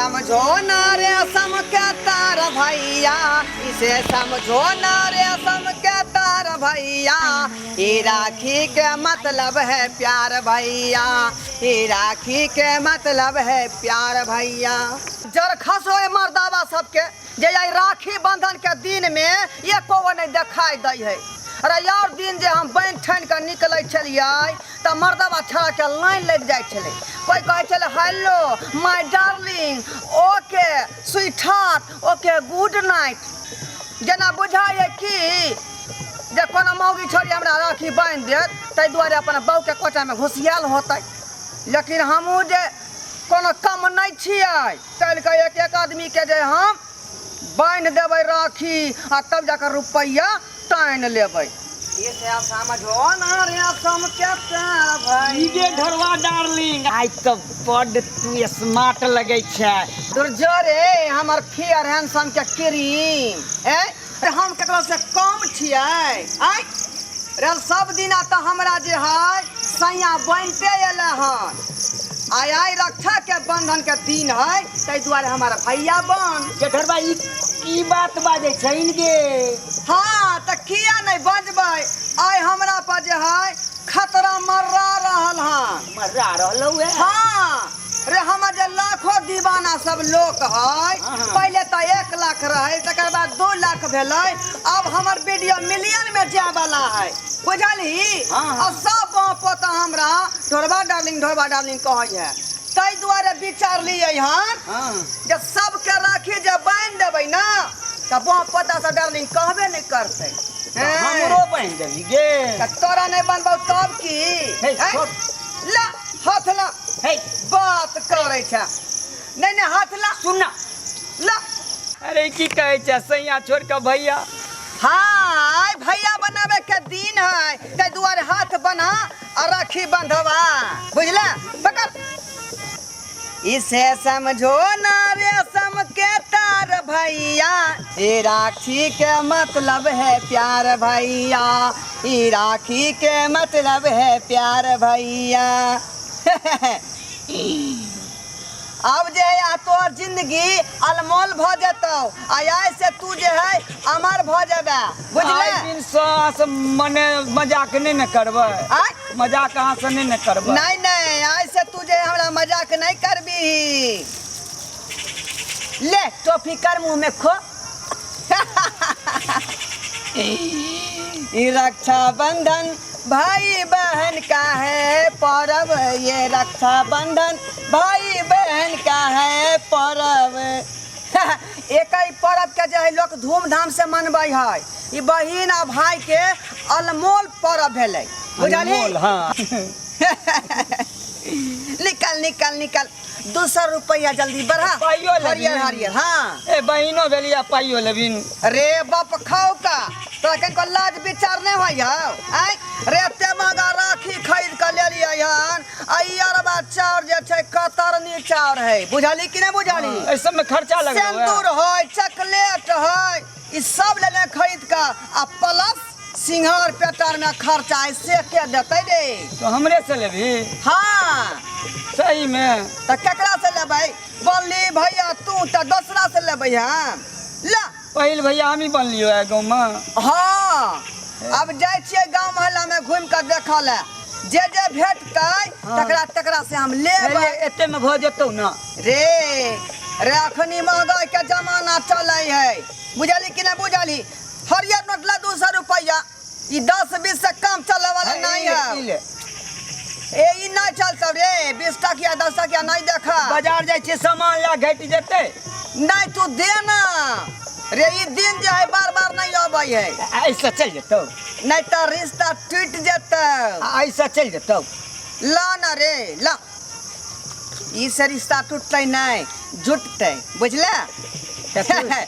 समझो ना रेशम के तार भैया, इसे समझो ना रेशम के तार भैया, ई राखी के मतलब है प्यार भैया, ई राखी के मतलब है प्यार भैया। जरखस होय मर्दावा सबके जे आई राखी बंधन के दिन में एको गो नहि देखाई दै है। अरे यार दिन जे हम बनि ठानि कऽ निकलै छलियै तऽ मर्दबा छड़ा के लाइन लागि जाइ छलै। कोइ कहै छलै hello my darling, okay sweetheart, okay good night. जेना बुझाइए कि जे कोनो मौगी छोड़ी हमरा राखी बान्हि देत, ताहि दुआरे अपन बहूके कोचामे घुसियाल होतै। लेकिन हमहूँ जे कोनो कम नहि छियै, काल्हिके एक एक आदमीके जे हम बान्हि देबै राखी आ तब जाकर रुपैआ तानि लेबै। ये से समझो ना रे सम के प्यार भाई। गे ढोरवा डार्लिंग, आइ तऽ बड्ड तू स्मार्ट लगै छै। दुर्जो रे हमर फेयर हैंडसम के क्रीम ए रे, हम केकरो से कम छियै? आइ रे सब दिना तऽ हमरा जे है सैया बनिते एलै हन, आइ आइ रक्षा के बंधन के दिन है, ताहि दुआरे हमर भैया बन। गे ढोरवा, ई की बात बाजै छै गे? हाँ तऽ किया नहि बजबै, आइ हमरा पर जे है खतरा मर्रा रहल हन। मर्रा रहलौ है? हाँ रे, हमर जे लाखों दीवाना सब लोक है, पहिले तऽ 1 लाख रहै, तकर बाद 2 लाख भेलै, अब हमर वीडियो मिलियन में जाय वाला है, बुझलही? हाँ। आ सब बाप पोता हमरा ढोरबा डार्लिंग ढोरबा डार्लिंग कहै है, ताहि दुआरे विचार लियै हन जे सबके राखी जे बान्हि देबै ना तऽ बाप पोता सब डार्लिंग कहबे नहि करतै। तऽ हमरो बान्हि देबही गे? तऽ तोरा नहि बनबौ तब की? हे, हैं? छोड़। ला हाथ ला। हे। बात करै छै। नहि नहि हाथ ला। सुन ना। ला। अरे की कहै छै सैया छोड़ कऽ भैया? हाँ आइ भैया बनाबे के दिन है, ताहि दुआरे हाथ बना आ राखी बंधवा, बुझला? पकड़। इसे समझो ना रेशम के तार भैया, ई राखी के मतलब है प्यार भैया, ई राखी के मतलब है प्यार भैया। अब जे है आ तोहर जिंदगी अनमोल भ जेतौ, आ आइ से तू जे है अमर भ जेबे, बुझले? आइ दिन सास मने मजाक नहि ने करबै? आइ मजाक अहाँ से नहि ने करबै? नहीं नहीं, आइ से तू जे हमरा मजाक नहीं करबी। ले टॉफी कर मुंह में खो। ई रक्षाबंधन भाई बहन का है पर्व, ये रक्षाबंधन भाई बहन का है पर्व। एक पर्व के जे है लोग धूमधाम से मनबै है, ई बहिन आ भाई के अनमोल पर्व भेलै, बुझलही? अनमोल, हाँ। निकल निकल निकल, 200 रुपया जल्दी बढ़ा। पाइयो लेबही। हरियर हरियर। हाँ। ए बहिनो भेली आ पाइयो लेबिन। रे बाप खाओ का तोरा कनिको लाज विचार नहि होइ हौ? आँय रे, एते महगा राखी खरीद कऽ लेलियै हन, आ ई अरबा चाउर जे छै कतरनी चाउर है, बुझली कि नहि बुझली? एहि सबमे खर्चा लगल सिन्दूर है, चॉकलेट है, ई सब लेने खरीद कऽ, आ प्लस सिंघार पेटार में खर्चा है, से के देतै रे? तो हमरे से लेबही? हाँ। सही में? तऽ केकरा से लेबै? बोलली भैया तू तऽ दोसरा से लेबै हम? ला। पहिल भैया हमही बनलियो है गाँव में। हाँ, अब जाइ छियै गाँव मोहल्ला में घुमि कऽ देखऽ लए, जे जे भेटतै तकरा तकरा से हम लेबै। एते में भऽ जेतौ ना? रे रे, अखनी महगाई के जमाना चलै है, बुझली कि नहि बुझली? हरियर नोट ला 200 रुपया, ई 10-20 से कम चले वाला नहीं है। ई ले। ए ई नहीं चलतौ रे, 20 टकिया 10 टकिया नहीं देखा। बाजार जाइ छियै सामान ला घटि जेतै। नहीं तू दे ना रे, ई दिन जे है बार बार नहीं अबै है। ऐसे चलि जेतौ? नहीं तो रिश्ता टूट जेतौ। ऐसे चलि जेतौ? ला ना रे ला, ई से रिश्ता टूटतै नहीं जुटतै, बुझले? तऽ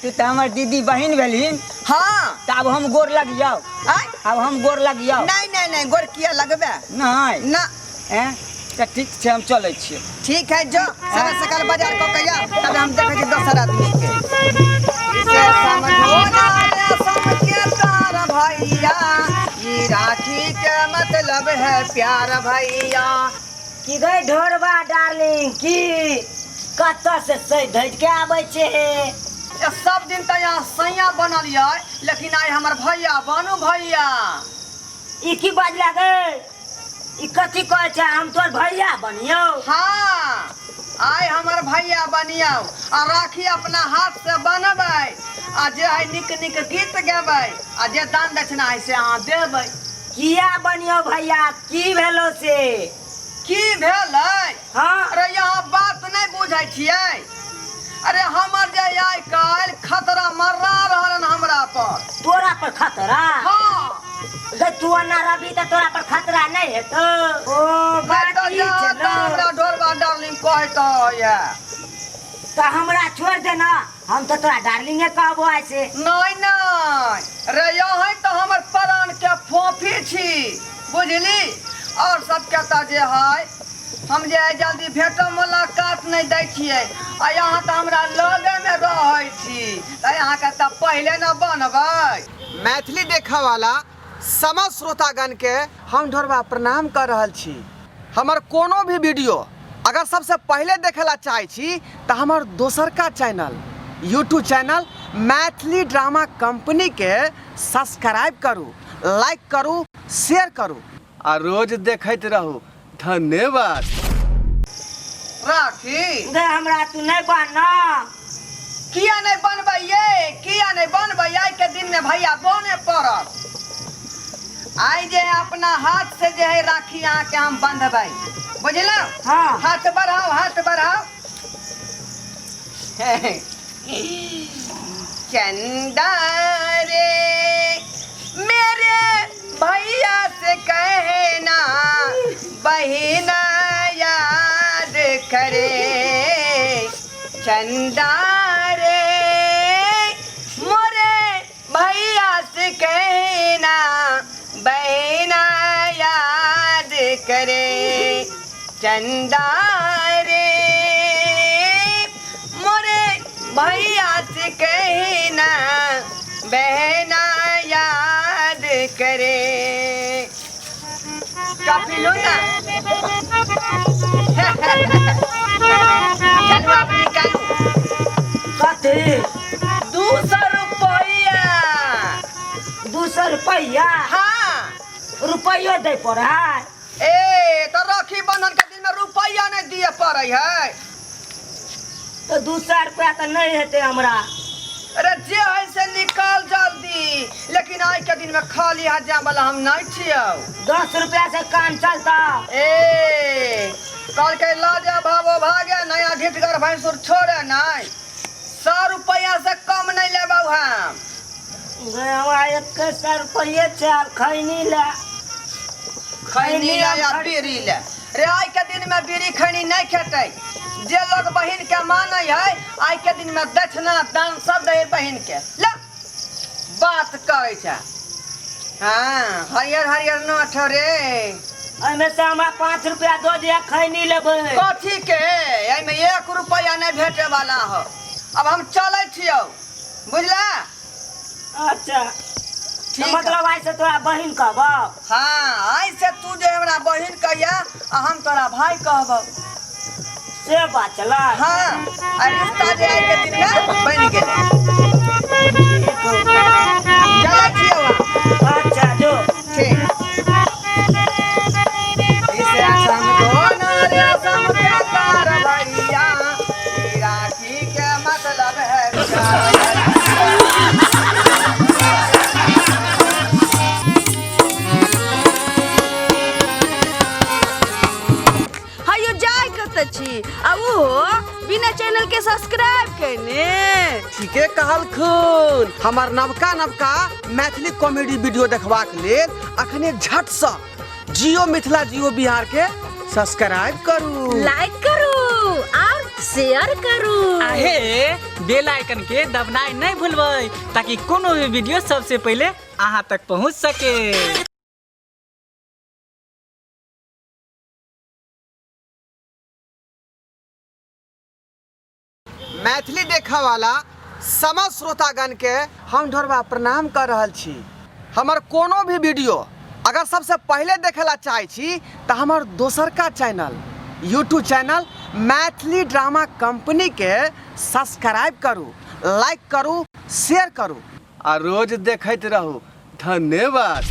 तू तऽ हमर दीदी बहिन भेलहिन। हाँ। तऽ आब हम गोर लगियौ? आँय? आब हम गोर लगियौ? नहीं नहीं नहीं, गोर किया लगबे? नहीं ना। एँ तऽ ठीक छै, हम चलै छियै। ठीक है, जो सबे सकल बाजार को कहिया, तब हम देखै छी दोसर आदमी के। इसे समझो ना रे समझ तार भैया, ई राखी के मतलब है प्यार भैया। की गई ढोरबा डार्लिंग, की कतऽ से सहि धरि के आबै छै हे? ए, सब दिन तऽ यहाँ सैया बनल ये, लेकिन आइ हमर भैया बनू भैया। ई की बाजला गे? ई कथी कहै छै, हम तोर भैया बनियौ? हाँ, आइ हमर भैया बनियौ आ राखी अपना हाथ से बनबै आ जे है नीक नीक गीत गेबै आ जे दान दक्षिणा है से अहाँ देबै। किया बनियौ भैया, की भेलो से? की भेलै? हाँ। अरे यहाँ बात नहीं बुझै छियै। अरे हमर जे आइ काल्हि खतरा मर्रा रहल हन हमरा पर। तोरा पर खतरा? हाँ। गे तू ओना रहबी तऽ तोरा पर खतरा नहीं हेतौ। ओ बात तऽ ई छै जा ने। तऽ हमरा ढोरबा डार्लिंग कहैत होइए। तऽ हमरा छोड़ि दे ना, हम तऽ तोरा डार्लिंगे कहबो आइ से। नहीं नहीं रे, यहाँ तऽ हमर प्राण के फोफी छी, बुझली? और सबके तऽ जे है हम जे है जल्दी भेटो मुलाकात नहीं दै छियै, आ यहाँ तऽ हमरा लगे में रहै छी, तऽ अहाँके तऽ पहिले न बनबै। मैथिली देखऽ वाला समस्त श्रोतागण के हम ढोरबा प्रणाम कर रहल छी। हमर कोनो भी वीडियो अगर सबसे पहिले देखे ला चाहै छी तऽ हमर दोसरका channel YouTube channel Maithili drama company के सब्सक्राइब करू, लाइक करू, शेयर करू आ रोज देखैत रहू। धन्यवाद। राखी गे हमरा तू नहीं बन ना। किया नहीं बनबै ये? किया नहीं बनबै? आइ के दिन में भैया बने पड़त। आइ जे अपना हाथ से जे है राखी अहाँ के हम बंधबै, बुझलहुँ? हाँ। हाथ बढ़ाओ, हाथ बढ़ाओ। चंदा रे मेरे भैया से कहना बहिना याद करे, चंदा रे मोरे भैया से कहना बहिना याद करे, चंदा रे मोरे भैया से कहना बहना याद करे। कॉफी लो ना। चलो आप निकालू। कथी? 200 रुपया। 200 रुपया? हाँ। रुपयो दे पड़े है? ए तो राखी बंधन के दिन में रुपया नहीं दिए पड़े है। तो 200 रुपया तो नहीं हेतै हमरा। अरे जे है से निकाल जल्दी, लेकिन आज के दिन में खाली हाथ जाए वाला हम नहीं छियौ। 10 रुपया से काम चलता। ए कल के ला जा भावो भागे नया ढिटगर भैंसुर छोड़े नहीं, 100 रुपया से कम नहीं लेबौ हम। गे हमरा 100 रुपये छै, आब खैनी ले। खैनी ले या बीड़ी ले। रे आइ के दिन में बीड़ी खैनी नहीं खेतै। जे लोग बहिन के मानै है आइ के दिन में दक्षिणा दान सब दै बहिन के। ले बात करै छै। हाँ हरियर हरियर नोट रे। एहिमे से हमरा 5 रुपया दऽ दिअ, खैनी लेबै। कथी के? एहिमे 1 रुपया नहीं भेटे वाला हो। अब हम चलै छियौ, बुझला? अच्छा। ठीक। मतलब आइ से तोरा बहिन कहबौ? हाँ, आइ से तू जे हमरा बहिन कहिया आ हम तोरा भाई कहबौ। से बात चला। हाँ, आ रिश्ता जे आइ के दिन में बनि गेलै। चलै छियौ हम। अच्छा जो। ठीक। इसे समझो ना रे समझे तार भैया, ई राखी के मतलब है प्यार। हयो जाय कतऽ छी आ ओहो बिना चैनल के सब्सक्राइब केने? ठीके कहलखुन। हमर नवका नवका मैथिली कॉमेडी वीडियो देखबाक लेल अखने झट सँ जियो मिथिला जियो बिहार के सब्सक्राइब करू, लाइक करू और शेयर करू। आहे बेल आइकन के दबनाइ नहीं भूलबै ताकि कोनो भी वीडियो सबसे पहले अहाँ तक पहुँच सके। मैथिली देखऽ वाला समस्त श्रोतागण के हम ढोरबा प्रणाम कर रहल छी। हमर कोनो भी वीडियो अगर सबसे पहिले देखे ला चाहै छी तऽ हमर दोसरका channel YouTube channel Maithili drama company के सब्सक्राइब करू, लाइक करू, शेयर करू आ रोज देखैत रहू। धन्यवाद।